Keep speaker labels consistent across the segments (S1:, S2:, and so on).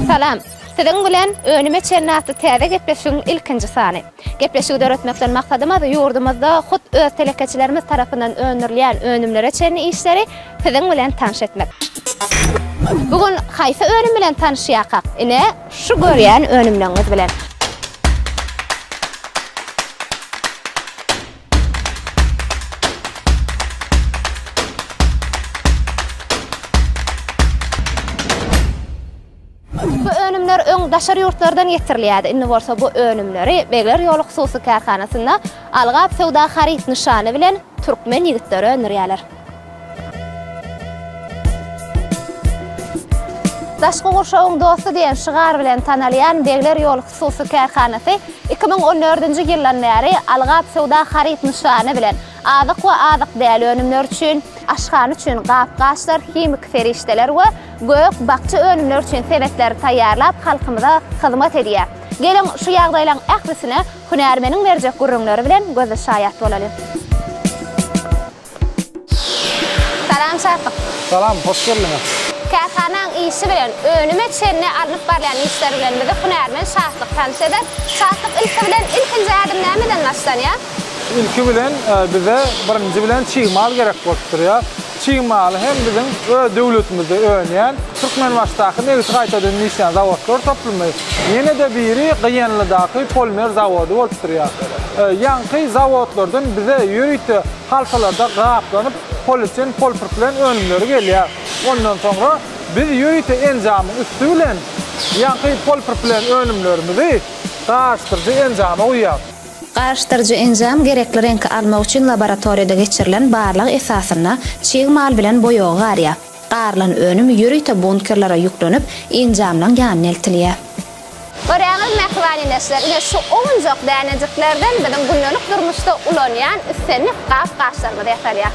S1: Salam! Siziň bilen Önüme çenli atly täze gepleşigiň ilkinji sany. Gepleşigi döretmekden maksadymyz ýurdumyzda hut öz telekeçilerimiz tarapyndan öndürilýän önümlere çenli işleri siziň bilen tanyş etmek. Bu gün haýsy önüm bilen tanyşýarkak? Ine, şu görýän önümleriňiz bilen. Bu önümler öň daşary ýurtlardan getirilýärdi. Indi bolsa bu önümleri Begler ýoly hususy kärhanasynda Algap söwda haryt nyşany bilen türkmen ýigitleri öndürýärler. Daşky gurşawyň dosty diýen şygar bilen tanalýan Begler ýoly hususy kärhanasy 2014-nji ýyldan bäri Algap söwda haryt nyşany bilen azyk we azyk däl önümler üçin, aşhana üçin gap-gaçlar, himiki serişdeler we gök-bakja önümler üçin sebetleri taýýarlap halkymyza hyzmat edýär. Geliň, şu ýagdaýlaryň ählisine hünärmeniň berjek gürrüňleri bilen gözli şaýat bolalyň. Salam Şatlyk.
S2: Salam, hoş geldiňiz.
S1: Kärhanaň işi bilen, önüme çenli alnyp barýan işler bilen bizi hünärmen Şatlyk tanyş eder. Şatlyk ilki bilen ilkinji ädim nämeden başlanýar?
S2: Ilki bilen bize birinji bilen çig mal gerek bolup durýar. Çig maly hem biziň öz döwletimizde önýän Türkmenbaşydaky nebiti gaýtadan işleýän zawodlar toplumy, ýene-de biri Gyýanlydaky polimer zawody bolup durýar. Ýaňky zawodlardan bize ýörite haltalarda gaplanyp polietilen, polipropilen önümleri gelýär. Ondan soňra biz ýörite enjamyň üsti bilen ýaňky polipropilen önümlerimizi garyşdyryjy enjama guýýarys.
S1: Garyşdyryjy enjam gerekli reňki almak üçin laboratoriýada geçirilen barlag esasynda çig mal bilen boýagy garýar. Garylan önüm ýörite bunkerlere ýüklenip, enjamlaň ýanyna eltilýär. Görýäňizmi, mähriban ildeşler, ine şu owunjak dänejiklerden biziň gündelik durmuşda ulanýan islendik gap-gaçlarymyz ýasalýar.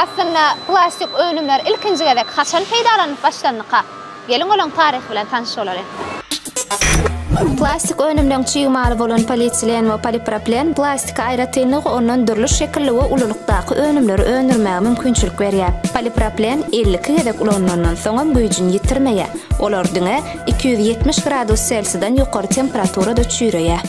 S1: Aslynda plastik önümler ilkinji gezek haçan peýdalanylyp başlandyka? Geliň olaň taryhy bilen tanyş bolalyň. Plastik önümleň çig maly bolan polietilen we polipropilen plastika aýratynlygy ondan dürli şekilli we ululykdaky önümleri öndürmäge mümkinçilik berýär. Polipropilen 52 gezek ulanylandan soňam güýjüni ýitirmeýär. Olar diňe 270 gradus Selsidan ýokary temperaturada çüýreýär.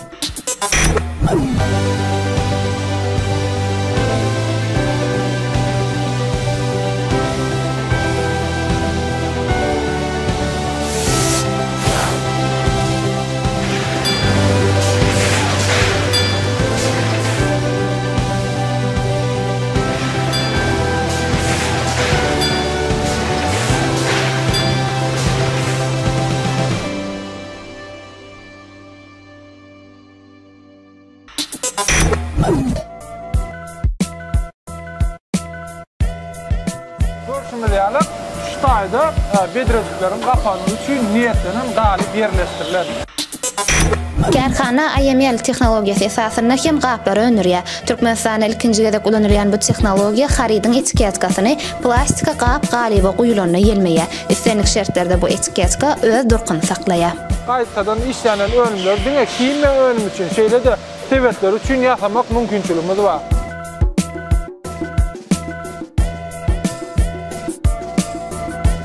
S2: Görşümiz ýaly, şu taýda bedrejikleriň gapagy üçin niýetlenen galyp ýerleşdirilen.
S1: Kärhana IML tehnologiýasy esasynda hem gaplary öndürýär. Türkmenistanda ilkinji gezek ulanylýan bu tehnologiýa harydyň etiketkasyny plastika gap-galyba guýulanda ýelmeýär. Islendik şertlerde bu etiketka öz durkuny saklaýar.
S2: Gaýtadan işlenen önümleri diňe himiýa önümi üçin, şeýle-de sebetler üçin ýasamak mümkinçiligimiz bar.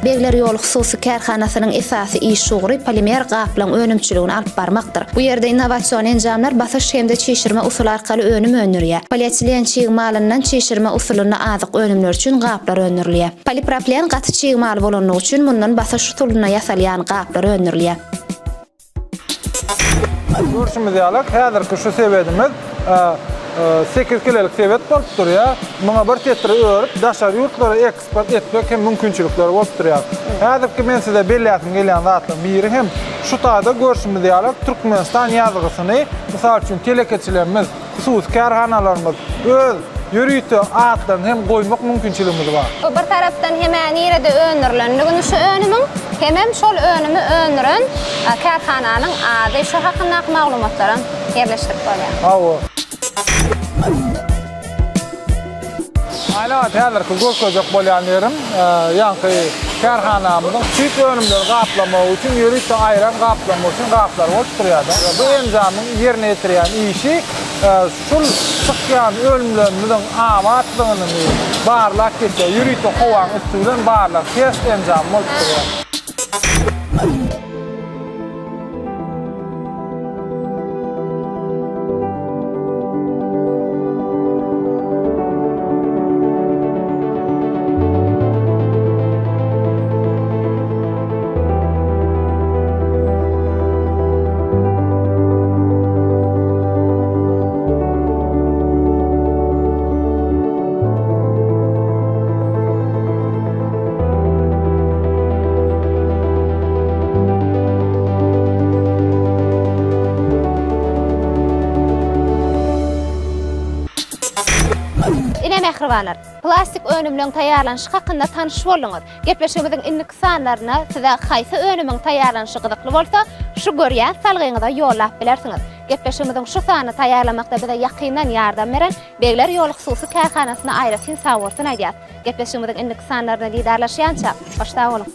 S1: Begler ýoly hususy kärhanasynyň esasy iş ugry polimer gaplaň önümçiligini alyp barmakdyr. Bu ýerde innowasion enjamlar basyş hem-de çişirme usuly arkaly önüm öndürýär. Polietilen çig malyndan çişirme usulynda azyk önümleri üçin gaplar öndürilýär. Polipropilen gaty çig mal bolanlygy üçin mundan basyş usulynda ýasalýan gaplar öndürilýär.
S2: Görşümiz ýaly, häzirki şu sebedimiz. 8 kilelik sebet bolup durýar. Muňa bir setiri örüp, daşary ýurtlara eksport etmek hem mümkinçilikleri bolup durýar. Häzirki men size belläsim gelýän zatlaryň biri hem şu taýda görşümiz ýaly Türkmenistan ýazgysyny, mysal üçin, telekeçilerimiz, hususy kärhanalarymyz öz ýörite atlaryny hem goýmak mümkinçiligimiz bar.
S1: Bu bir tarapdan hem-ä nirede öndürilendigini şu önümiň, hemem şol önümi öndüren kärhananyň ady, şo hakyndaky maglumatlaram ýerleşdirip bolýar.
S2: Hawa. Aýnabat häzirki görkezjek bolýan ýerim, ýaňky kärhanamyzyň süýt önümleri gaplamak üçin ýörite aýran gaplamak üçin gaplary bolup durýar-da. Bu enjamyň ýerine ýetirýän işi şul çykýan önümlerimiziň abatlygyny barlap geçýär. Ýörite howaň üsti bilen barlag, test enjamy bolup durýar.
S1: Ine mähribanlar, plastik önümleň taýýarlanyşy hakynda tanyş bolduňyz. Gepleşigimiziň indiki sanlarynda size haýsy önümiň taýýarlanyşy gyzykly bolsa, şu görýän salgyňyza ýollap bilersiňiz. Gepleşigimiziň şu sanyny taýýarlamakda bize ýakyndan ýardam beren Begler ýoly hususy kärhanasyna aýratyn sagbolsun aýdýas. Gepleşigimiziň indiki sanlarynda didarlaşýança, hoş sag boluň!